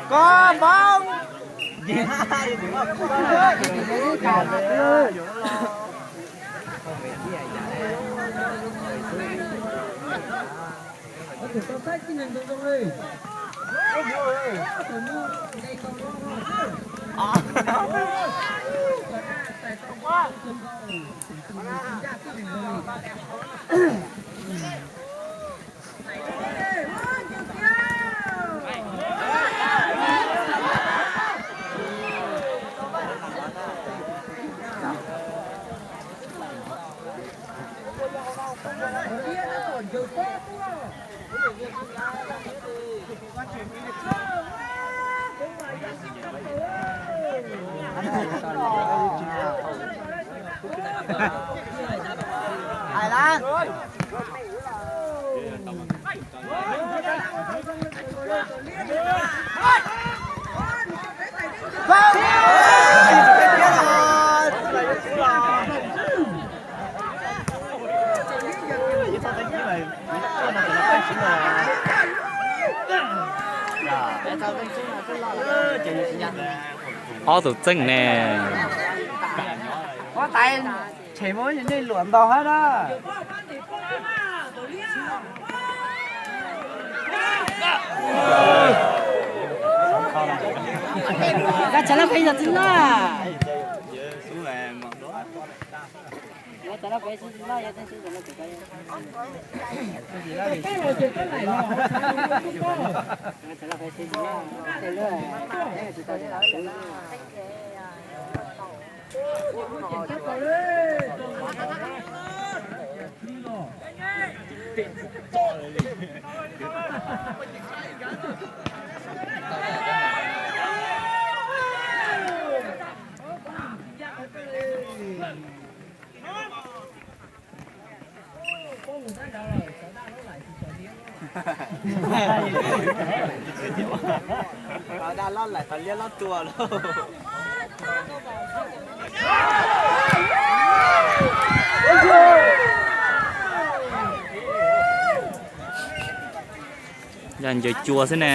Koj npoob. Ob tus txeej ne. Huab tais, tshem muab nej luam ntaus hab na. Koj tsam laj peb tsis laj. Daj lob laim tas liab lob tua lauj. Yog ncaws cua xwb ne.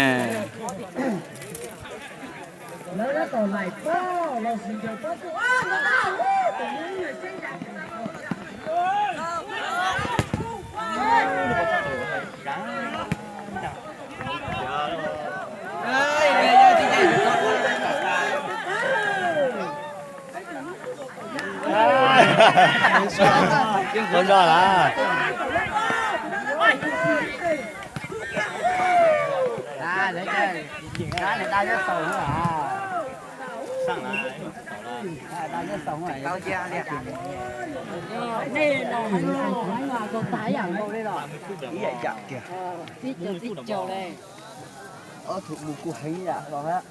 Ua zog lawm. Ib yam kiag. Ob tug mus kuj heev yam los hab.